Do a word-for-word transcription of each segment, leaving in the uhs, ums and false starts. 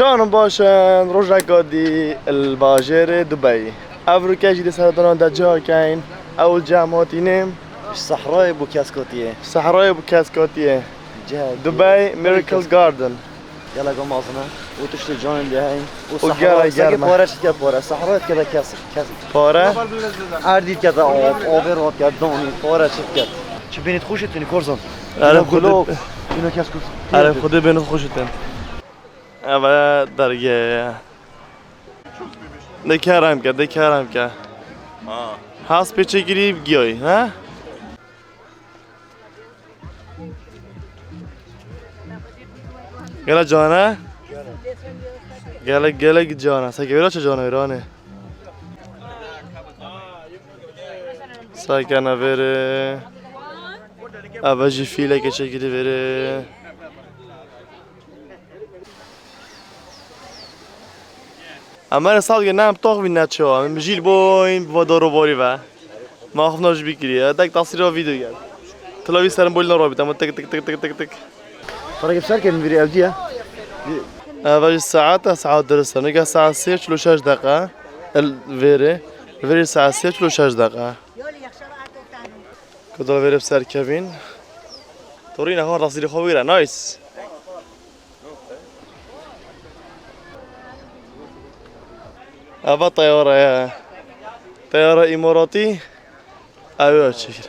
Canan baş in, rojeka dî li bajêrê Dubey. Ev rûke jî di seredana de cih keyn. Ew li cem hatîne. Ji sehrayê bû keskatiyê. Sehrayê bû keskatiyê. Cihê Dubey Miracle Garden. Gelek mezin e. Û tiştê canên dê heyn. Û sehra, gelek germ e. Pare çi diket pare? Sehra dikete kes, kes. Pare? Erdî dikete av, avê ro diket donî, pare çi diket? Çi bênî xweş tênî korzan? Erê, Xwedê. Ino kes kurt. Erê, Xwedê bênî xweş tênî. Eve dergehê ye. De kerem ke, de kerem ke. Ha. Has pê çekirî giyayî, ha? Gele cane? Gelek, gelek cane. Seke wira çi cane wira ne? Seke ne vere. Eve jî fîleke çekirî vere. Em her sal gene em tox vî neçewa. Em jî li boyn bi va dor û borî ve. Ma xifna jî bikiriye. Tek tasîra vîdeo gel. Tilavî serim bolî ne robît. Em tik tik tik tik tik tik. Para gel ser ke min vîrî evdî ya. Eve jî saet e, saet dirist e. Nîka saet sê çil û şeş deqe. El vêrê. Vêrê saet sê çil û şeş deqe. Ku da vêrê bi ser kevîn. Torîna xwe tasîrê xwe bigire. Nice. Eva teyare ye. Teyare îmaratî. Ew ê çêkir.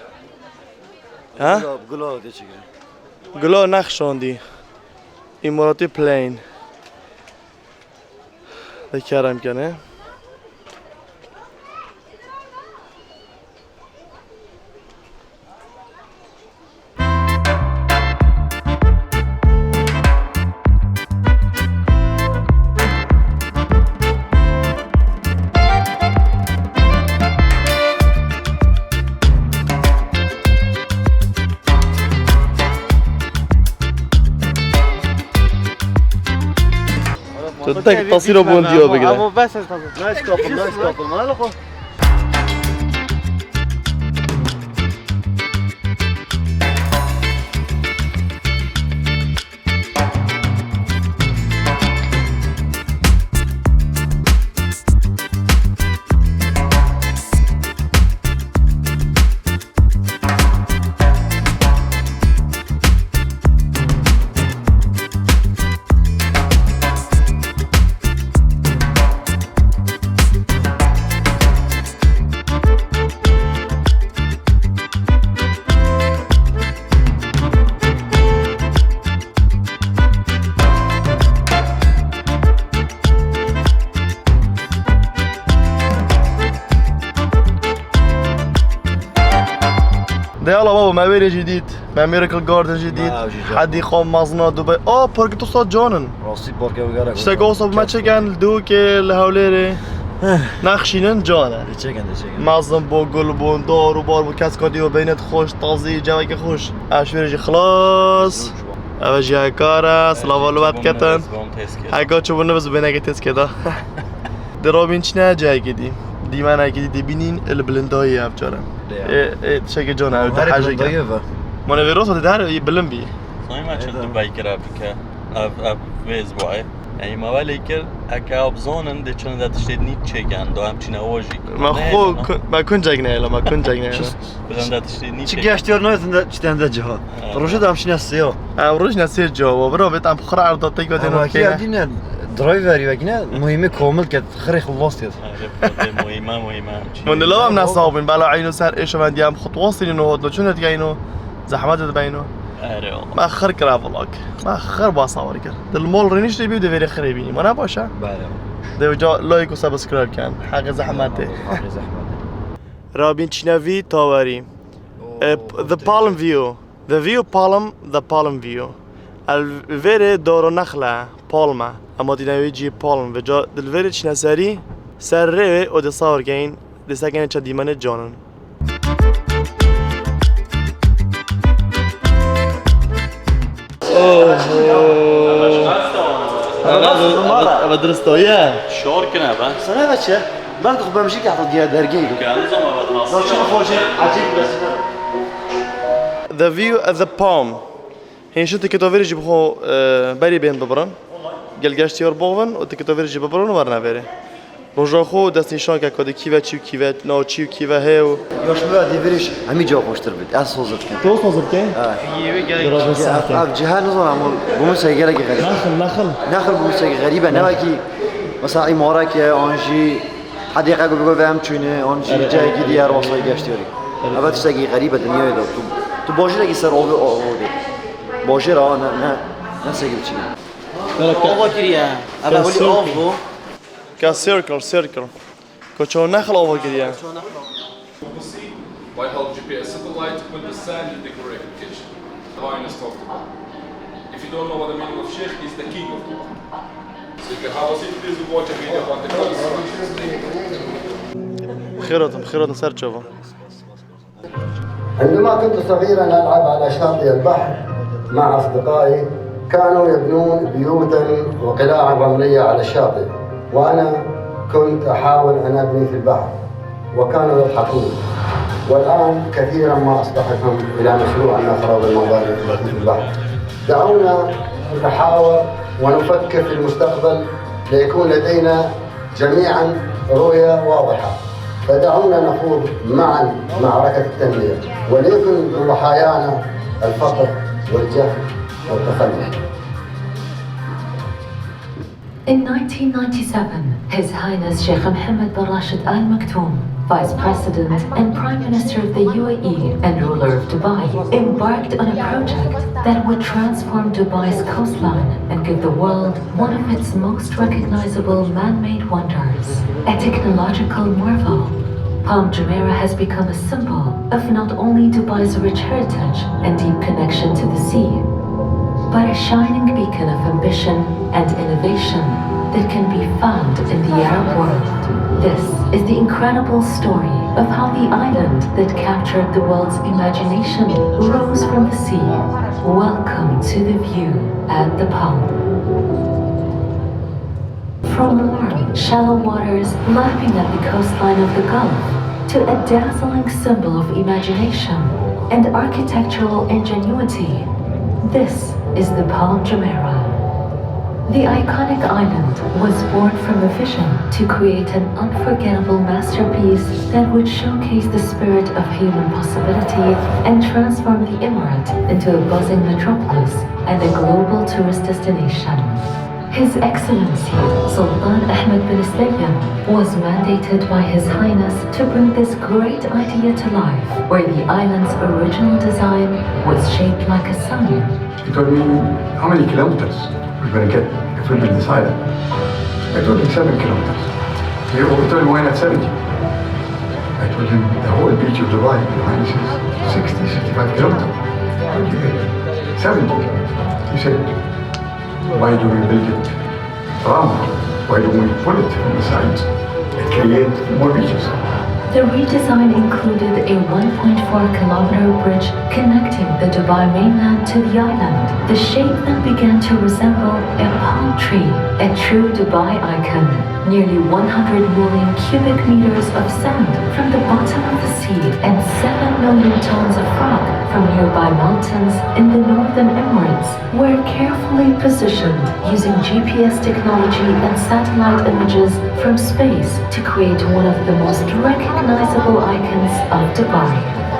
Ha? Gula, gula tê çêkirin. Gula nexşandî. Îmaratî plane. De kerem kene. Tu tek tasîra bûn diyo bigire. Ama bes ez tabii. Nice couple, nice couple. Mal ko. De yala babo, me wêrê jî dît. Me Miracle Garden jî dît. Me ew jî can. Hedîqa mezin a Dubey. A, parkê tu sed can in. Rastî parkê wî gerek. Tiştek wisa bi me çêkin, li Dûkê, li Hewlêrê. Nexşînin can e. Dê çêkin, dê çêkin. Mezin bû, gul bûn, dar û bar bû, kes katî bû, beynê xweş, tazî, cewekê xweş. Ev şûrê jî xilas. Ev jî hekar e, silava li we diketin. Heka çi bû niviz bêneke têskê da. Di robîn çine cihekî dî. Dîmenekî dî dibînîn li bilindayî ev cara. Lê ya. Ê, ê, tiştekî can e, ew Her dehejek e. Bilindayî ve. Mane vê rosa dide her bilind bî. Zanî me çend Êda. Tu bey kira bike. Ev, ev vêz bu ay. Yani me welê kir, eke ew bizanin dê çine de tiştê nî çêken, do em çine o jî. Me Ne xwe lan? Ku-, me kuncek neyla, me kuncek neyla. Bilen de tiştê nî Çi çêken. Geştiyar nayê tinde çitende ciha. Evet. Rojê de em çine siya. Ew roj ne sê cevaba bira bêt em xira erda tek ve Ama têno ki kêne. Ya dîne driver wekine muhîmê komil ket, xirê xillas ket. Muhîme, muhîme. Min dilav em ne sawbin, bela eyno ser êşe ben diyem xutwasînin û hotno çun etgeyno, zehmet etbeyno. Ere o. Me xir kira vlog. Me xir ba sawir kir. Dil mol riniş de bi de veri xirê bînî. Mana başa? Bere. De uca like û subscribe ken. Haqê zehmetê. Haqê zehmetê. Rabîn çinevî tawerî. Oo, E, p-, the palm view. The view palm, the palm view. El vêrê doro nexle, palme. Ema dîne wê cî palm. Ve ca dil vêrê çine serî, ser rê wê o de sawir keyin, de sekene çe dîmene canin. Oho. Eve, eve dirist o ye. Şor kine be. Sana ve çe? Ben de xwe bemjî ke heta diye dergeyî. Geldi zaman evet nasıl? Nasıl bir hoca? Acayip bir resim. The view at the palm. Hên şin tikê to vêrê jî bi xwe, e, berî bên bibirin. Gel geştiyar bavin û tiketa vêrê jî bibirin û werine vêrê. Roja xwe destnîşan ke kadî kî ve çî û kî ve naçî û kî ve hê û. Yaş bibe dê vêrê jî hemî ca xweştir bit. Ez soz dikim. Tu soz dike? Evet. Ev, ev cihê nizanim ama bu mesela gelekî xerîb. Nexil, nexil. Nexil bu mesela xerîb e. Ne wekî mesela îmareke an jî hedîqe ku bigove em çûne an jî cihekî diye rastayî geştiyarî. Evet, tiştekî xerîb e dinyayê de. Tu, tu bajêrekî ser avê avê. Bajêr a ne, ne, ne tiştekî biçî. Ava kiriye. Ava wî av bû. Ka circle, circle. Koço nexil ava kiriye. By help G P S satellite to put the sand in the correct location. Highness talked about. If you don't know what the meaning of Sheikh, he's the king of Dubai. So you can have a seat, please watch a video about the culture. Xêr hatin, xêr hatin ser çava. عندما كنت صغيرا ألعب على شاطئ البحر مع أصدقائي، كانوا يبنون بيوتا وقلاعا رملية على الشاطئ، وأنا كنت أحاول أن أبني في البحر، وكانوا يضحكون. والآن كثيرا ما أصطحبهم إلى مشروع أن نخرب المظاهر التي في البحر. دعونا نتحاور ونفكر في المستقبل ليكون لدينا جميعا رؤية واضحة، فدعونا نخوض معا معركة التنمية، وليكن من ضحايانا الفقر والجهل والتخلف. In nineteen ninety-seven, His Highness Sheikh Mohammed bin Rashid Al Maktoum, Vice President and Prime Minister of the U A E and ruler of Dubai, embarked on a project that would transform Dubai's coastline and give the world one of its most recognizable man-made wonders. A technological marvel, Palm Jumeirah has become a symbol of not only Dubai's rich heritage and deep connection to the sea, but a shining beacon of ambition and innovation that can be found in the Arab world. This is the incredible story of how the island that captured the world's imagination rose from the sea. Welcome to the view at the Palm. From warm, shallow waters lapping at the coastline of the Gulf to a dazzling symbol of imagination and architectural ingenuity, this is the Palm Jumeirah. The iconic island was born from a vision to create an unforgettable masterpiece that would showcase the spirit of human possibility and transform the Emirate into a buzzing metropolis and a global tourist destination. His Excellency Sultan Ahmed bin Sulayem was mandated by His Highness to bring this great idea to life, where the island's original design was shaped like a sun. He told me how many kilometers we're gonna get if we build this island. I told him seven kilometers. He told me, "Why not seventy?" I told him, "The whole beach of Dubai, Your Highness, is sixty, sixty-five kilometers. How do you get seventy?" He said, "Why do we build it round? Why don't we pull it from the sides and create more beaches?" The redesign included a one point four kilometer bridge connecting the Dubai mainland to the island. The shape then began to resemble a palm tree, a true Dubai icon. Nearly one hundred million cubic meters of sand from the bottom of the sea and seven million tons of rock from nearby mountains in the northern Emirates were carefully positioned using G P S technology and satellite images from space to create one of the most recognizable icons of Dubai.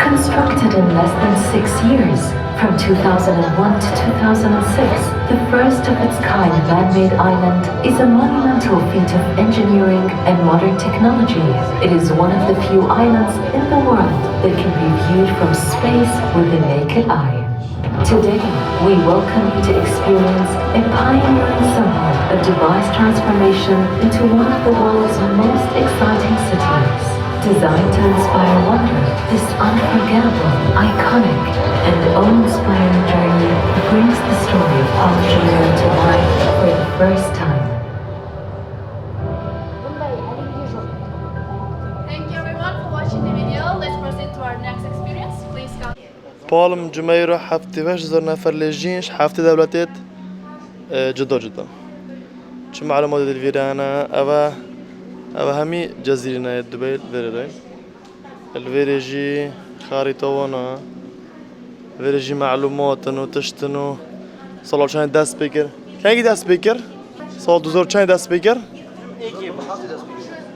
Constructed in less than six years, from two thousand one to two thousand six, the first of its kind man-made island is a monumental feat of engineering and modern technology. It is one of the few islands in the world that can be viewed from space with the naked eye. Today, we welcome you to experience a pioneering symbol of Dubai's transformation into one of the world's most exciting cities. Designed to inspire wonder, this unforgettable, iconic, and awe-inspiring journey brings the story of Palm Jumeirah to life for the first time. Thank you everyone for watching the video. Let's proceed to our next experience. Please come. Palm Jumeirah heftê û heşt hezar nefer lê jîn ji heftê dewletêt, e, cuda cuda. Çi malumatê di vîrê hene, ev e, ev e hemî cezîrî ne yê Dubey li vêrê de. Li vêrê jî xarîta wan e. Li vêrê jî malumat in û tişt in û sala çend dest pê kir. Kengî dest pê kir? Sal du hezar çend dest pê kir?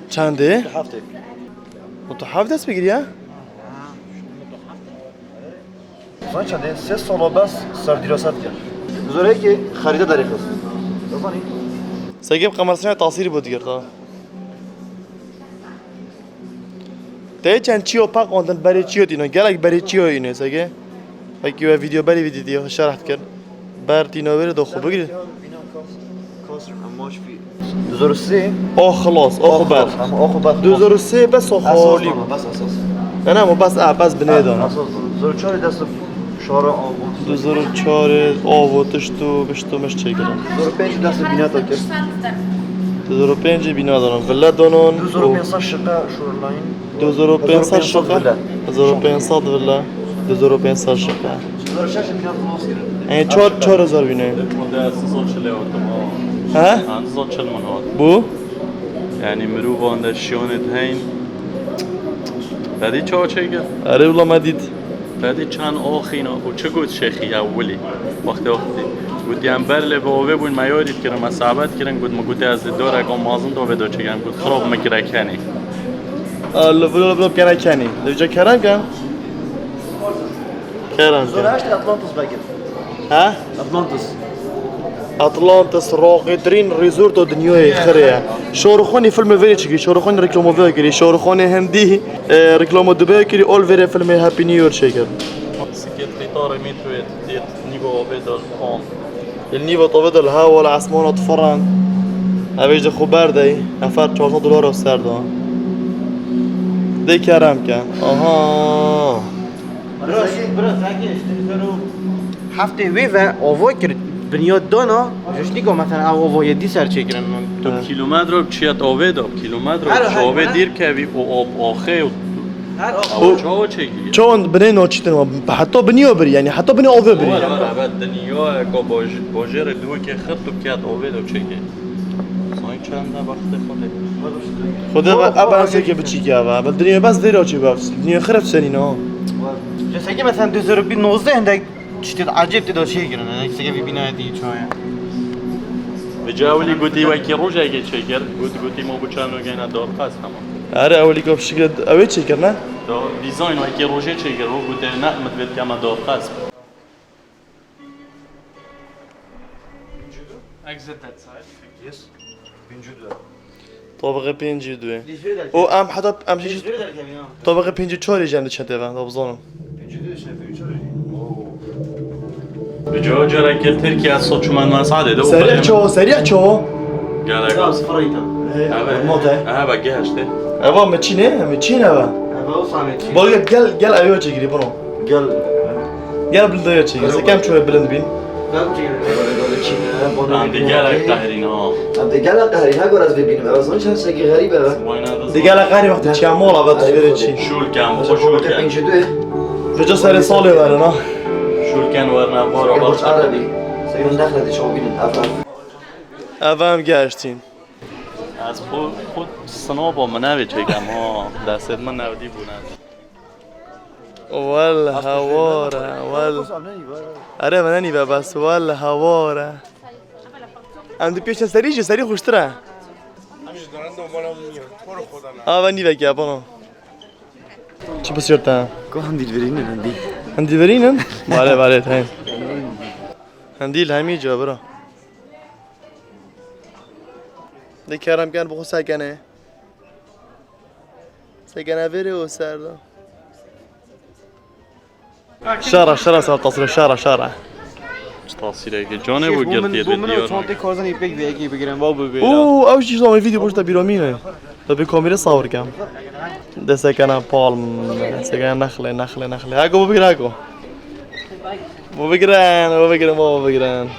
Çendê? Û tu heft dest pê kir ya? Sen çendê? Sê sala bes ser dîraset kir. Zoreyekê xerîde derêxist. Dizanî? Seke bi qemersîna tasîrî bû digirta. Te çend çiyo peqandin, berê çiyo tîno, gelek berê çiyo îne seke. Wekî we vîdeo berê vîdî diye şerh dikir. Ber tîno wêrê do xwe bigirî. Du hezar û sê. O xilas, o xwe ber. Ama o xwe ber. Du hezar û sê bes o xwe holî. Bes esas. Ne, ne, ama bes, a, bes binê dana. Esas. Du hezar û çar dest şara avot. Du hezar û çar av û tişt û bişt û mişt çêkirin. Du hezar û pênc dest bîna da kir. Du hezar û pênc bîna danan. Villa danan. Du hezar û pênc sed şiqe şorlayın. Du hezar û pênc sed şiqe. Villa. Du hezar û pênc sed villa. Du hezar û pênc sed şiqe. Du hezar û şeş bîna xilas kirin. Yani çar, çar hezar bîne. Model siz o çile oturma. He? Anız o çil min hat. Bu? Yani mirovan de şiyonet heyn. Pedi çawa çêkir? Erê, wila me dît. Pedi çend axîna û çi got şêxî ewilî? Wextê wextî. Got, em ber lê bi ovê bûn, me yarî dikirin, me sabet kirin, got, min got, ez dê dorek o mazin de ovê de çêkim, got, xirab min kire kenî. Li vilo, vilo kene kenî. Devce kerem ken. Kerem ken. Zor heşt Atlantis belki. He? Atlantis. Atlantis raqîtirîn resort o dinyayê xirê ye. Şaruxanî filmê verê çikî, Şaruxanî reklamo vê kirî, Şaruxanê Hindî, e, reklamo Dubai kirî, ol verê filmê Happy New Year çêkir. Siket qîtarê metroyê tê nîva avê de pan. Li nîva avê de li hewa li esmana difirin. Ev ê ji xwe berdey. Nefer çar sed dolar o ser da. Dê kerem ke. Aha. Biraz, biraz, sanki işte bir o Heftê wê ve ava kir, binyat dana, ji ştîka mesela ev avayê dî ser çêkirin. Tu Evet. Kilometre bi çiyet avê de, kilometre Her bi çavê her dîr kevî û av axê û Her av çawa çêkiriye? Çawan binê naçîtin wa, heta biniyo bir, yani heta binê avê bir. Wala, wala, evet, dinya ka baj-, bajêrê duwekê xit tu kiyet avê de çêkê. Sanki çend ne baxtê xwe lê. Xwedê ve, ev enseke biçîkî ev e. Ve dinya bes vêra çê bes. Dinya xiref senîn ha. Ji seke mesela du hezar û nozdeh hindek tiştê ecêb tê de çê kirin. Hindek seke vî bînayê dî çawa ye. Bi cawilî gotî wekî rojekê çêkir. Got, gotî ma bu çano gene dorqas hema. Erê ewilî ka bi şikilê ew ê çêkir ne? Do dîzayn wekî rojê çêkir. O gotê ne mit vê dikeme dorqas. Exit that side. Yes. Pêncî û du. Tabiqê pêncî û du. Û em heta em jî tabiqê pêncî û çar jî em diçin têve, da bizanin. Pêncî û du, pêncî û çar. Bi cihê carekê Tirkiye sed çûme Mes'adê de û Serî çawa, serî çawa? Gelek. Biraz fırıydı. Evet. Eve gehiştê. Eva mi çî ne? Mi çî ne eva? Eva o sami çî. Bol gel, gel, gel ev çekirî bunu. Gel. Gel bildiği için. Sen kem çoğu bilind bin. Em de gelek qehrîn ha. Em de gelek qehrîn ha, gor ez bibînim. Ez onun için seki garibe be. De gelek qehrî wextê çiya mola ve tu vêrê çî. Şûl kem, xwe şûl kem. Pêncî û du. Vêca serê salê verin ha. Şûl ken werna baro. Burç Arabi. Seyun dexle de çaw bînin. Ev em gehiştîn. Ez xwe, xwe sinoba min nevê çêkem ha. Destê min nevdî bûne. Wel hawar e, wel. Erê, me nenîve bes, wel hawar e. Em di pêşe serî jî, serî xweştir e. Ha, ve nîvekî yapano. Çi pisîyor te? Ku hindî li virînin hindî. Hindî virînin? Vale, vale, tayın. Hindî li hemî ca bira. Dê kerem ken bi xwe sekene. Sekene vêrê û ser de. Şara, şara ser tasîrê, şara, şara. Tasîreke canê bû girtiye bi diyar. Çantê kazanî pek vê yekê bigirin, va bibê. Oo, ew jî zomê vîdeo boş da bîra mîne. Da bi kamera sawir kem. De sekene palm, sekene nexlê, nexlê, nexlê. Heko bu bigire heko. Bu bigirin, bu bigirin, bu bigirin.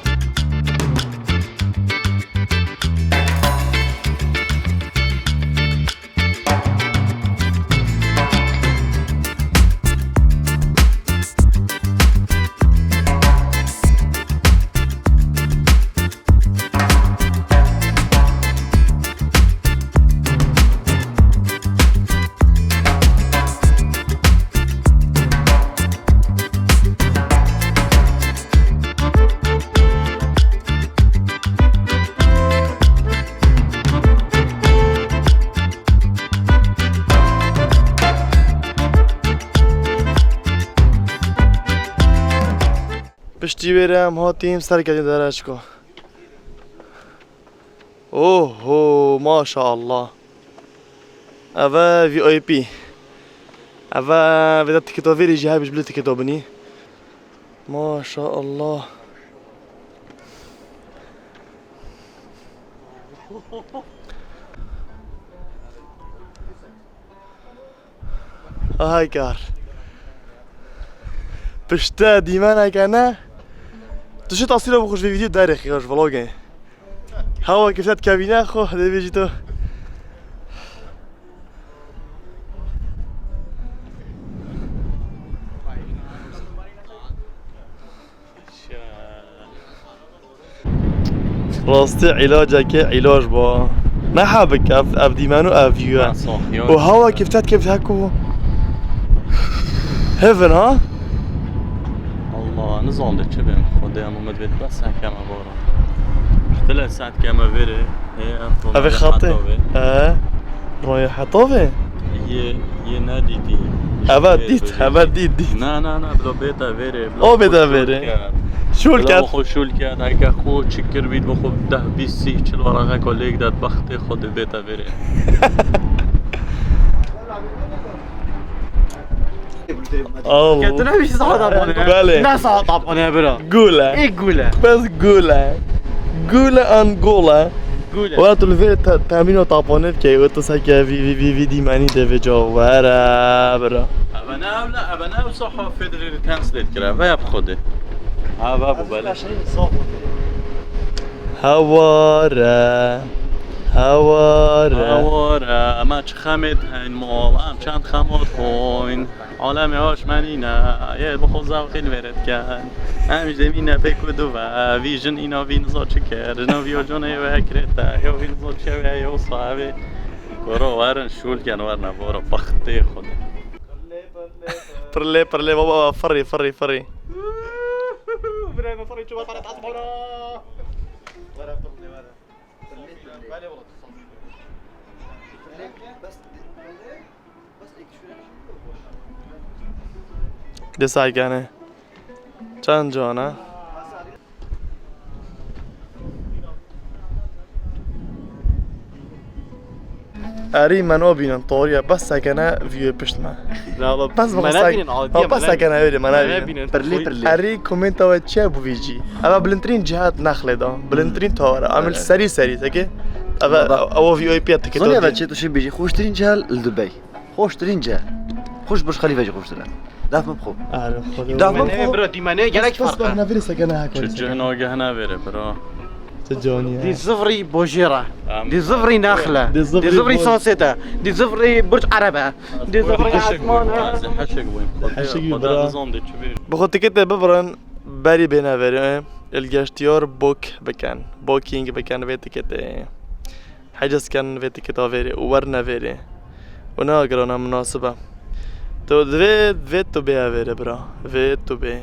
Piştî wê re em hatîn ser ketîn dereçko. Oho, maşallah. Ev e V I P. Ev e, vê de tikêta vêrê jî hebî, ji bilî tikêta binî. Maşallah. Ahay kar. Pişte dîmeneke ne. Tu şu tasvîra bixwe ji vê vîdeo derê xiyar ji vlogê. Hewa kiftet kevîne xwe dê bêjî tu. Rastî îlacekê îlac ba. Ne hebik ev, ev dîmen û ev yû ye. Ha, sax, ya. Û hewa kiftet kevt heku. Hevin ha? Allah, nizam de çi bim. Xwedê em umet bêt bes heke me bara. Dile saet ke me vêrê. Ê, ev Ev ê rayheta xatê. Vê. He. Rayheta vê. Yê, yê nedîtî. Eve Yê dît, dîtî. Eve dît, dît. Na, na, na, bilo bête vêrê, bilo O bête xwe şûl vêrê. Kerd. Şûl Bilo kerd. Xwe şûl kerd, heke xwe çi kir bît, bo xwe deh, bîst, sî, çil waraqeko lêk det, bextê xwe dê bête vêrê. Allah. Ketine bir şey saha tapane. Belê. Ne saha tapane bro? Gule. E gule. Bes gule. Gule an gole. Gule. Wela tu li vê te-, temîna tapane bikey, wê tu seke vî, vî, vî, vî dîmenî de vê ca were, bira. Eve ne ew le, eve ne ew saha federal translate kira, ve yap xwedê. Ha, ve bu belê. Heware. Heware. Heware. Em çi xemê diheyn mal, em çend xemat xwin. Alemê aşmenî ne, yê bi xwe zewqî li vêrê dikin. Em ji demî ne pêk û du ve, vî jin îna vî niza çi kir, jina vî ocanê wê kirête, ya vî niza çi wê, ya wisa evê. Koro werin şûl ken, werine boro, bextê xwe de. Pirlê, pirlê, baba, firî, firî, firî. Birayê me firî, çû, were pirlê, were. Dê saygane. Çend can e? Erî me nabînin, tariye bes sekene vîyê pişt me. Bes bixwe sek-, ha, bes sekene wêrê me nabînin. Pirlê, pirlê. Erî komenta we çi ye bu vî cî? Eve bilindtirîn cihet Nexlê da. Bilindtirîn tawere. Em li serî serî seke. Eve, ew V I P ya tikêt. Zonê eve çi tu şî bêjî? Xweştirîn cihel li Dubey. Xweştirîn cihel. Xweş Burj Xelîfe jî xweştir e. Def min bixwe. Def min bixwe. Bira dîmene gelek fark e. Çi cihna gehna vêre bira. Çi caniye. Di zivrî bojêra. Di zivrî Nexle. Di zivrî Sosete. Di zivrî Burj Erebe. Di zivrî esmane. Heşek bûn. Heşek bûn, bira. Bi xwe tikêtê bibirin, berî bêne verê. Li geştiyar book bikin. Booking bikin vê tikêtê. Heciz kin vê tikêta vêrê û werine vêrê. Û ne girana, minasib e. Tu divê vê tu bê evêre bira. Vê tu bê.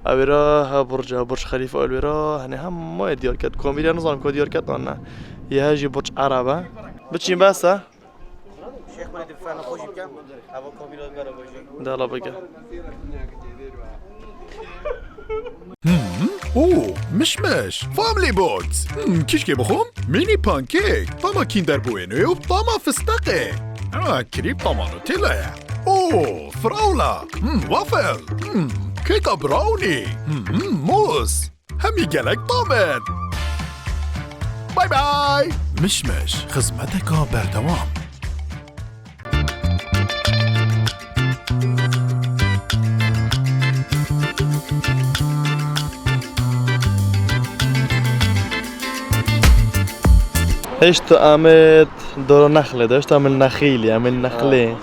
Evêra he burca, Burj Xelîfe, evêra hene hemû yê diyar ket. Komîrya nizanim ku diyar ket an ne. Yê he jî Burj Ereb e. Biçîn bes e. Şêx, min ê di fena xwe jî bikem. Eva komîra bera bajê. De ala bike. Hmm, oo, mişmiş. Family Boards. Hmm, kişkê bixwim. Mini pancake. Tama Kinder Bueno û tama fisteqê. Ah, krîp tama Nutella ye. Oo, frawla. Hmm, waffle. Hmm, kêka brownie. Hmm, muz. Hemî gelek tam in. Bay bay. Mişmiş, xizmeteka berdewam. Hişt Amed doro Nexlê de, hişt Amed Nexîlî, Amed Nexlê.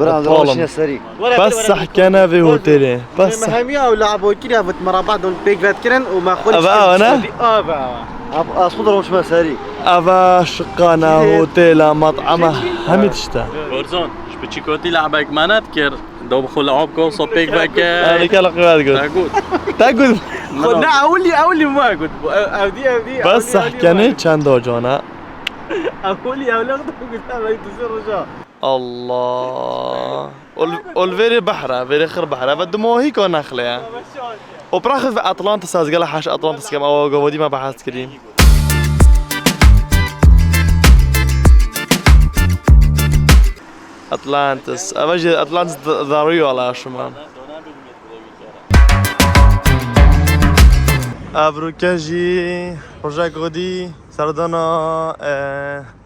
Bira, Aptalım. Şine serî. Bas sehkene vê hotelê. Bas seh- Hemî ew labo kî ya vit meraba don pêk vetkirin û me xwe Ava, ava, ne? Ava, ava. Ab, az xwe de rojme serî. Ava şiqana, hotela, mat'ama, hemî tişte. Borzon, ji piçîkotî labek me nedikir. Do bi xwe li ab koso pêk veke. Erê kela qewet got. Te got. Te got. Xwe ne ewilî, ewilî me got. Ew, ew dî, ew dî, Bas ew dî, ew dî sehkene me. Çend ocana. Ewilî, ewilî xwe got, ew dî roja. Allah. Ol-, ol verê behra, verê xir behra. Ve dumahî ka nexle ya. O praxit ve Atlantis az gela haş Atlantis kem awa govodi ma bahas kirî. Atlantis. Ava jî Atlantis d-, darî ala şima. Evroke jî rojek godî serdana, e,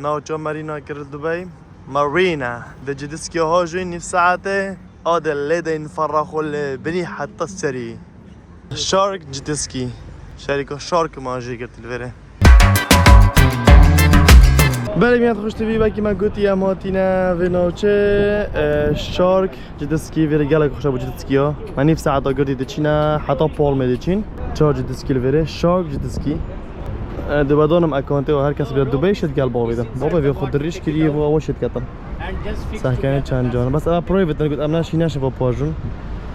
navça Marîna kir li Dubey. Marîna. Di Cidiskî ha jî nîv saetê a de lê deyn ferra xwe li binî heta serî. Shark Cidiskî. Şerîka Shark ma jî girtî li vêrê. Belê miyan xweş T V, wekî me gotî em hatîne vê navçê, e, Shark Cidiskî, vêrê gelek xweş e bo Cidiskî ya. Me nîv saeta girtî diçîne, heta Palmê diçîn. Çar Cidiskî li vêrê, Shark Cidiskî. E, di bedanim ekantê û her kes bira Dubey şêt gel bavê de. Bavê vê xwe dirîj kirî, bo ew şêt ketin. Sehkenê çend can. Bes eva private in, got em neşî neşin bo pajûn.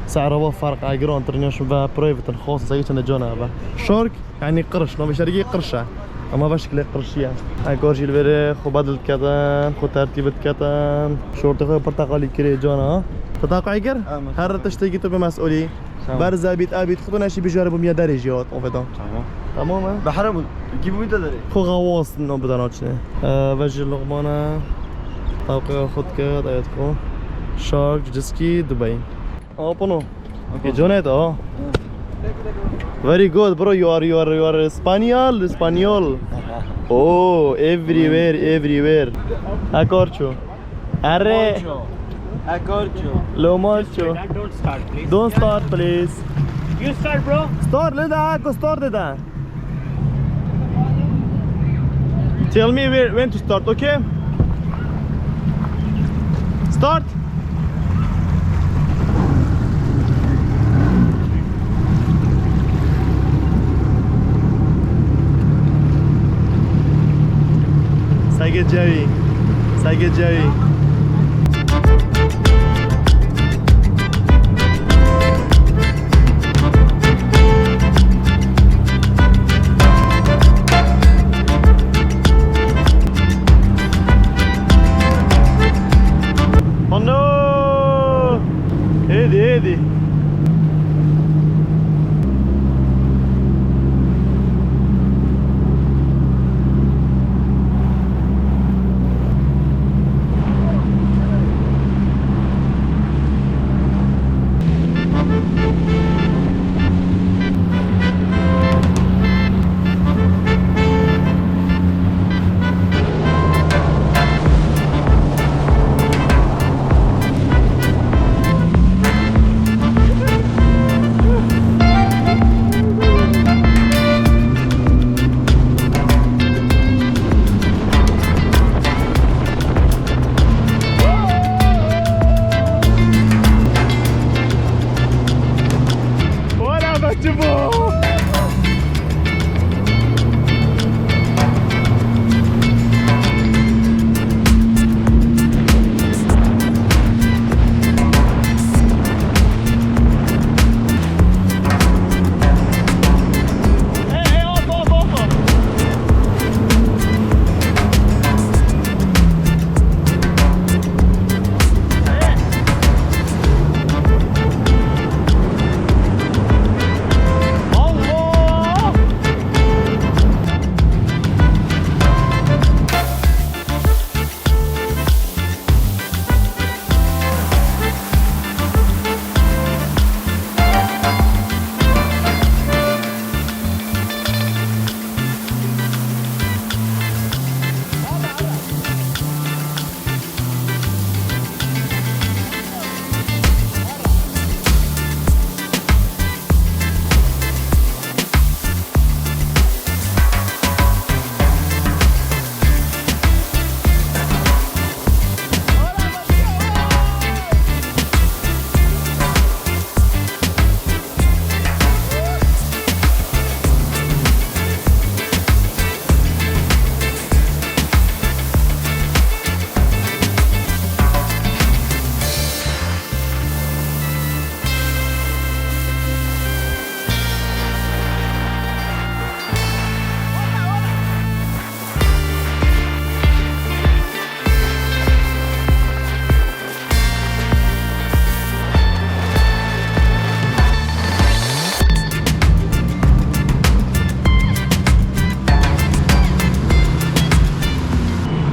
Sehra va ferq e, giran tir neşin ve private in, xas sehkê çend can eve. Shark, yani qirş, navê şerîkê qirş e. Ama ve şekilê qirşî ye. Ekar jî li vêrê xwe bedil diketin, xwe tertîb diketin. Şortê xwe porteqalî kirê cana. Porteqalî kir? Her tiştekî tu bi mesulî. Tamam. Berze bît, a bît, xwe tu neşî bijarî bo miya derê jî hat, o vedan. Tamam. Tamam e? Behra bû. Kî bû te derê? Xwe xewas no bida naçine. Ee, ve jî Luqman e. Tawqe xwe diket, ayet xwe. Shark, Cidiskî, Dubey. Apono. Okay. Jonet, oh. Very good, bro. You are, you are, you are Spaniard, Spaniard. Oh, everywhere, everywhere. Acorcho. Arre. Acorcho. Lo moncho. Don't start, please. Don't start, please. You start, bro. Start, let the go start, let the. Tell me where, when to start, okay? Start. Saygı Jerry. Saygı Jerry. Oh no! Hêdî, hêdî.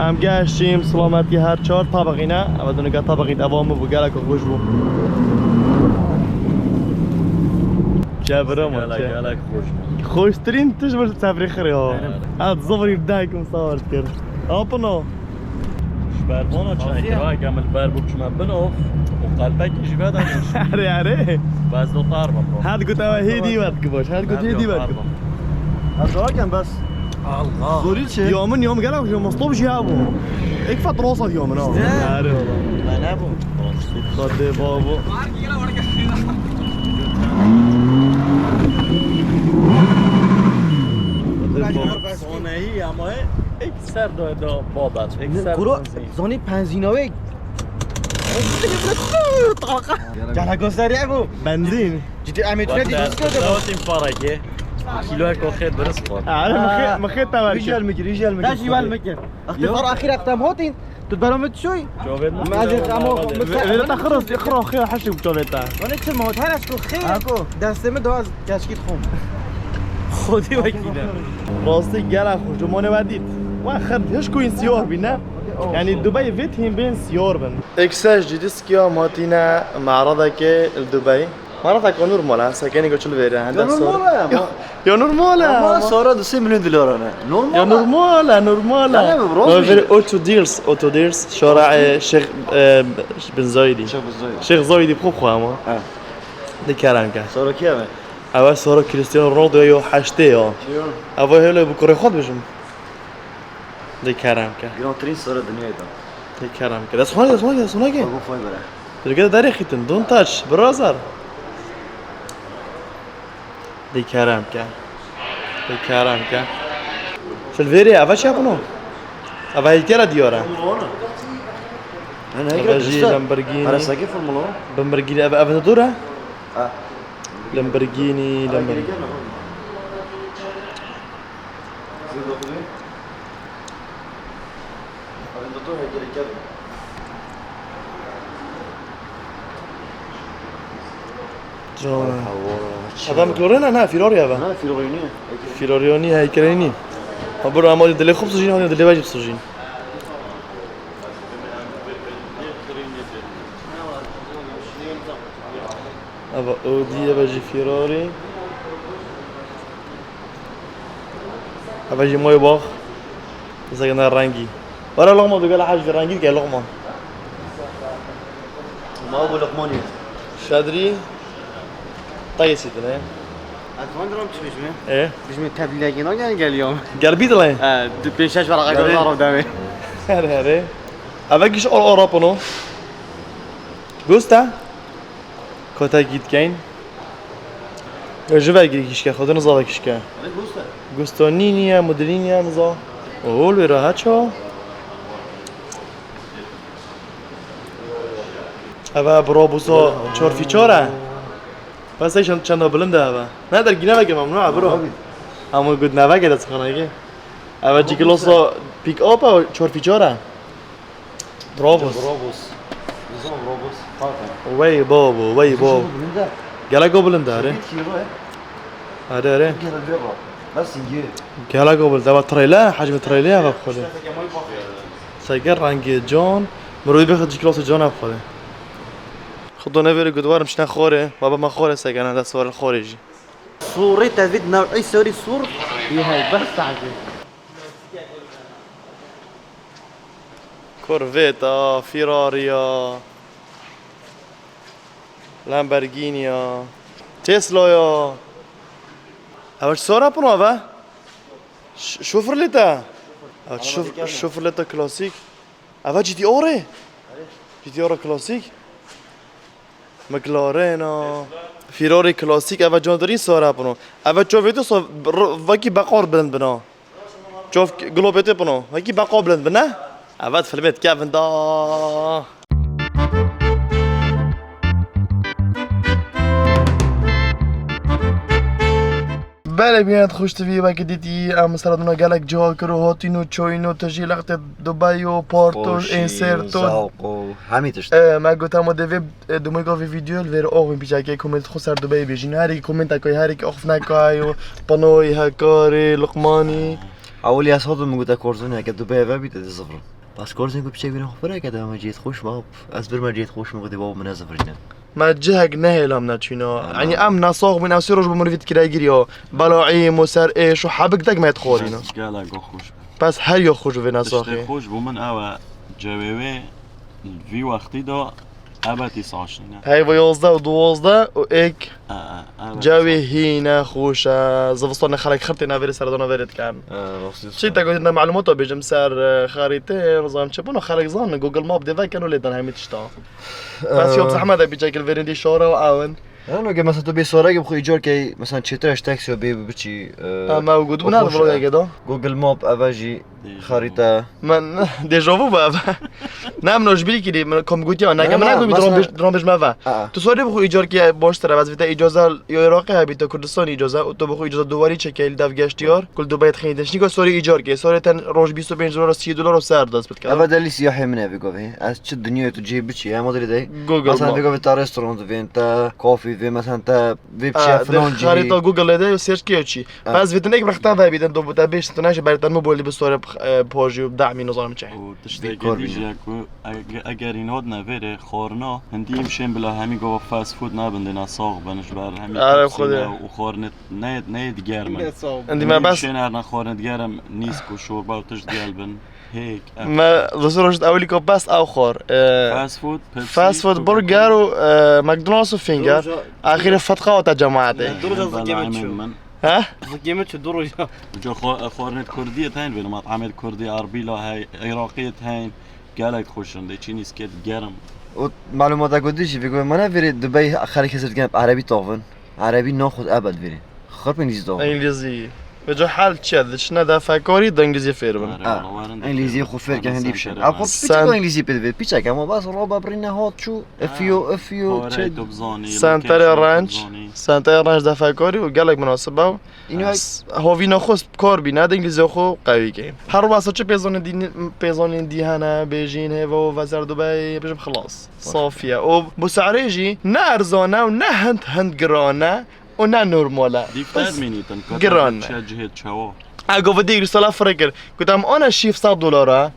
Em geştîm, silametî her çar tabaqî ne. Ev dûnika tabaqî devam bû, gelek xweş bû. Çe bira ma, gelek, çe? Gelek xweş bû. Xweştirîn tişt bir seferî xirê ha. Evet. Ez zifrî dek min sawar kir. Apino. Ji ber vana çekira, em li ber bû çime bin of û qelpekî ji veda. Erê, erê. Bes do tarma. Her gut ew hêdî wet ki baş. Her gut hêdî wet ki. Her zaken bes. Allah. Zorî çi? Ya min, ya min gelek xweş, mastop jî hebû. Ek fet rasa ya min ha. İşte. Erê. Me nebû. Xwedê babo. Xwedê babo. Soneyî ama ek ser do do babet. Ek ser. Kuro, benzîn. Zonî benzîna wê. Cana gösteriyor bu. Benzîn. Ciddi Ahmet Bak, Üret'i ben nasıl gördün? Zaten para ki. Kilo koşe dürüst var. Erê, min xê, min xê tewer kir. Hijel mi gir, hijel mi gir? Taş hijel mi gir? Yok. Aktif var, ahir aktam hotin. Tu beramı tşoy. Çovên. Ma ez ama. Ve-, vêre te xiros, xiro, xiro, heşê bu çovê te. Bana çi ma, her aşkı xeyr. Ha, ko. Destimi daha az geçkit xom. Xodî wekîle. Rastî gelek xweş, ciwanê we dît. We xir hiş ku in siyar bî, ne? Yani Dubai vê tîm bên siyar bin. Eksej cidî skiya matîne meradeke li Dubai. Mara ta ka normal e, sekenî ka çil vêre, hende sor. Ya normal e ama. Ya, ya normal e ama. Ama sora du sê milyon dolar e. Normal e. Ya normal e, normal e. Tamam, bro. Ya vêre Auto Deals, Auto Deals, şara, e, Şeyh, e, bin Zayedî. Şeyh bin Zayedî. Şeyh Zayedî xwe xwe ama. Ha. De kerem ke. Sora kî eve? Ev sora Cristiano Ronaldo yo heştê ya. Yo. Ev hele bu kurê xwe dibêjim. De kerem ke. Girantirîn sora dinyayê de. De kerem ke. Dest xwe, dest xwe, dest xwe ke. Baba fay bere. Dirgê derê xitin, don't touch, brother. Dê kerem ke. Dê kerem ke. Şil vêrê, eva çi yapino? Eva heykela diyar e. Formula One. Ne, ne, Eva heykela jî dişte. Lamborghini. Arasaki Formula One. Lamborghini, eva, eva dur e? Ha. Lamborghini, Lamborghini. Cana. Eva McLaren e? Na, Ferrari eva. Na, Ferrari niye. Ferrari niye, heykelê nî. Ha, bura ama dilê xwe bisujîn, ha dilê we jî bisujîn. Eva Audi, eva jî Ferrari. Eva jî Maybach. Mesela ne rengî. Were Luqman, tu gel haj rengî ke Luqman. Ma bu Luqmanî. Şadrî. Tayê sîtine. Ez van diram çi bijme? E? Bijme teblîgê na gel gel yom. Gel bî dilê. E, du pênc şeş veraqa gel zarov demê. Her here. Eve giş or orapino. Gusta? Kota git kein. Ji ve gir kişke, xwe niza ve kişke. Gusta nî niye, mudilî niye niza. Ol ve rahat ço. Eve brobuso çor fî çor e. Bes çend, çenda bilind e eve. Ne dergîne veke memnû e bro. Ama gut ne veke de sıkana ki. Eve cikiloso pick up e, çor fî çor e. Brabus. Brabus. Nizam Brabus. Wey babo, wey babo. Bilind e. Gelek o bilind e, are. Sekiz kilo e. Are, are. Gelek o bilind e. Nasıl iyi? Gelek o bilind e. Eva treyla, hacmi treyla ya bak xwedê. Seger rengê can. Mirovî bêxe cî kilasê can ev xwedê. Xudo nevêrê gudwarim çine xorê. Baba me xorê sekene, dest warê xorê jî. Sûrê tevît new'î serî sûr. Yê hey, bes taze. Corvette-a, Ferrari-ya, Lamborghini-ya, Tesla-ya. Ev çi sor e pino eve? Ş-, Chevrolet e. Ev Chevrolet klasîk. Eve G T R e. G T R klasîk. McLaren-a. Ferrari klasîk, eve candirîn sor e pino. Eve çovê tu so-, r-, vekî beqar bilind bina. Çov globê te pino. Wekî beqa bilind bine. Evet, filmê dike vinda. Belê, bînet xweş tivî wekî dîtî, em seredona gelek cihakir û hatîn û çoyîn û tijî lextê Dubai û parto, xweşî, înserto. Zewq û hemî tişt. E, me got, em ê divê E, dumê gavê vîdeo li vêr axivîn pîçekê komênt xwe ser Dubeyê bêjîn. Her yekî komêntek ay, her yekî axifnek ay û panoyê, hekarê, Luqmanî. Ewilî ez hatim min gote Korzonê, heke Dubeyê vebî te dizivrim. Bas korzên ku piçek bîne xwe pire kete, me cihê xweş ma. Ez birme cihê xweş min, gotê babo min ez virîne. Me cihek nehêlam neçûna. Ana. Yanî em nasax bûn, ew sê roj bi mirvî dikire giriya. Bela îm û ser êş û hebik dek me dixwarîna. Bes gelek xweş bû. Bes her ya xweş bû vê nasaxê. Tiştê xweş bû min ew e, cewê wê vî wextî de ebetî saşîne. Heyva yozdeh û duwazdeh û êk. E, e, ebetî saşîne. Cewê hîne xweş e. Zivistanê xelek xirtê navêrê serdana vêrê dikin. E, rastî. Çi te gotin, de malûmata bêjim ser, e, xerîtê, nizam çi bûna xelek zanin, Google Map dê vekin û lê dan hemî tişta. Bes yok zehmet e, bî çekil verindî şora û awin. Yanî, ge mesela tu bê soregê bi xwe îcar key, mesela çêtir eş taksiya bê biçî, e, Ama o gotu o buna xweş vlogeke e. Da. Google Map eve jî xerîte. Min déjà vu bû eve. Ne, min ji bîrî kirî, min kom gotiya, ne, ne, ne, ne, gotiya, mesela dron bêj-, dron bêj me ve. Aa. Tu sorê bi xwe îcar key baştir e, ez vê te îcaza yo Iraqê hebî, te Kurdistan îcaza, û tu bi xwe îcaza duwarî çekey li dev geştiyar, kul Dubai dixînî te. Şinî ku sorê îcar key, sorê ten roj bîst û pênc dolar, sî dolar û ser dest bidike. Eve delî siyahê min e vê govê. Ez çi dinyayê tu cihê biçî, em dirê de. Google Map. Mesela vê govê te restoran divên, te kafî vê, mesela te vê biçî, ha, filan cihê. Xerîta Google de search kê çi. Ha. Bes vê tu nek rexta ve bî, den do bu te bêş, tu naşê ber te mobilî bi store, e, pojî û damî nizanim çi. Û tiştekê dî jî ku eg-, eger îno dine vêrê xwarina, hindî îmşên bila hemî gava fast food nabin, dê nasax bin, ji ber hemî pepsî ne û xwarinê ne, ne digermin. Hindî me bes. Îmşên her ne xwarinê digerim, nîsk û şorba û tişt gel bin. Hêk, em. Me du roj ewilî ku bes ew xwar. E, fast food, Pepsi, fast food, Coca-Cola. Burger û, e, McDonald's û finger. Axirê fetqa te cemaetê. Ne, du roja zikê min çû. He? Zikê min çû du roja. Uca xo-, xwarinê kurdiyê teyn vê, mat'amê kurdî, Erbîla hey, Iraqiyê teyn. Gelek xweş in, dê çî nîskê digerim. Û malûmata ku dijî vê ku me ne vêrê Dubai xelk hesir dikin Erebî tavin. Erebî naxwet ebed vêrê. Xirp îngilîzî dixwin. Îngilîzî. Vêca hel çi ye? Diçine defekarî, di îngilîzî fêr bin. Are, ha, wala werin dikir. Îngilîzî xwe fêr ke hindî bişin. Ew xwe piçek îngilîzî pê divê. Piçek, ama bas roba birîne hat çû. If you, if you, çi? Senterê renc. Senterê renc defekarî û gelek minasib e. Îno hovîna xwe bi kar bîne, di îngilîzî xwe qewî ke. Her wesa çi pêzanên dî, pêzanên dî hene, bêjîn, hêva û vezer Dubai, bêjim xilas. Safiye. Û bu serê jî ne erzan e û ne hind hind giran e û ne normal e. Dîfter mînîtin, giran e. Çe cihê çewa. Ego vê dî Rîsala firê kir. Gotam, ana şîf sed dolar e.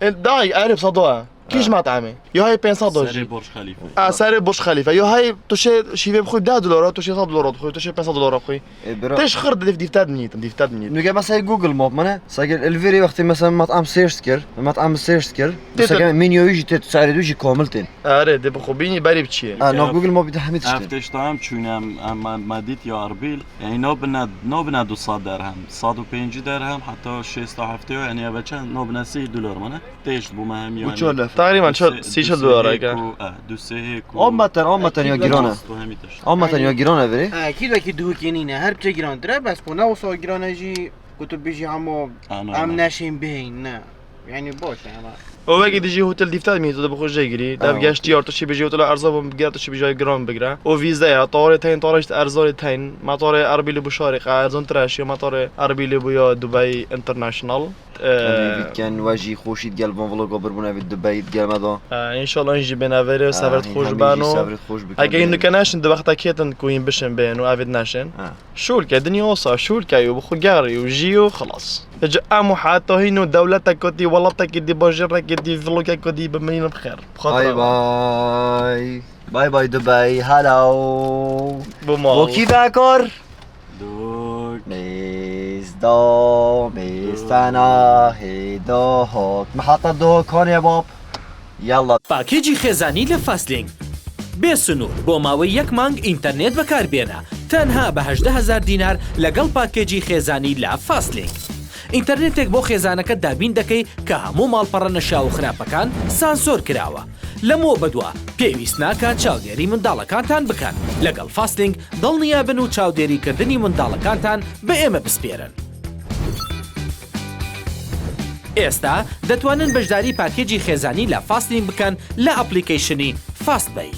E, dayê, erê sed dolar e. Kî ji mat'amê? Yo hay pênc sed dolar jî. Serê Burj Xelîfe. A, serê Burj Xelîfe. Yo hay tu şê şîvê bixwî deh dolar, tu şê sed dolar bixwî, tu şê pênc sed dolar bixwî. E, bira. Têş xir dif-, dîfter mînîtin, dîfter mînîtin. Nuke mesela Google Map mane, sage li vêrê wextê mesela mat'am search kir, mat'am search kir. Tê sage menüyê jî tê, serê du jî kamil tên. Erê, dê bi xwe bînî berê biçiyê. Ha, no Google Map de hemî tiştê. Ev tişta em çûne em, em, em, me dît ya Erbil. Yani nabine, nabine du sed derhem, sed û pêncî derhem, heta şêst heftê, yani eve çend nabine sî dolar mane. Têşt bû me hem yani. Bu çar lef. Takriben çar, sî çil dolar e. Du sê hêk û, eh, du sê hêk û. Ammeten, ammeten ya giran e. Ammeten ya giran e verê. Ha, kî wekî duhukê nîne, her biçe girantir e, bes ku ne wisa giran e jî, ku tu bijî hema em neşên bihên, ne. Yani baş e ama. O wekî dijî hotel dîfta mî tu bi xwe jê girî. Dev geştiyar tu şî bijî hotel erza bû, ger tu şî bijî giran bigre. O vîze ya, tarê teyn, tarê işte erzarê teyn. Ma tarê Erbilî bu şarê, qa erzan tiraşiyo, ma tarê Erbilî bu ya Dubai International. Em ê vî dikin, we jî xweşî digel van vloga birbûn, ev ê Dubai digel me da. E, înşallah hîn jî bên evêrê, e, sever hîn xweş hemî jî beno. Sever xweş bikin. Ege hîn nuke neşin di wexta kêtin ku hîn bişin bên û evêt neşin. E. Şûl ke, dinya wisa şûl ke û bi xwe gerî û jî û xilas. Ji em û heta hîn û dewletek ku dî, welatek dî, bajêrek dî, vlogek ku dî bimînin bi xêr. Bi xatir Bay bay. Bay bay Dubai. Hello. Bu mal. Bo kî vekar? Dok. Mêzda, mêztena, hêda hot. Me hata dokanê bab. Yalla. پاکێجی خێزانی لە فاستلینک. بێ سنوور بۆ ماوەی یەک مانگ ئینتەرنێت بەکاربێنە، تەنها بە هەژدە هەزار دینار لەگەڵ پاکێجی خێزانی لە فاستلینک. ئینتەرنێتێک بۆ خێزانەکەت دابین دەکەی کە هەموو ماڵپەڕە نەشیاو و خراپەکان سانسۆر کراوە. لەمەوە بەدوا پێویست ناکات چاودێری منداڵەکانتان بکەن. لەگەڵ فاستلینک دڵنیا بن و چاودێریکردنی منداڵەکانتان بە ئێمە بسپێرن. ئێستا دەتوانن بەشداری پاکێجی خێزانی لە فاستلینک بکەن لە ئەپلیکەیشنی فاستبەی.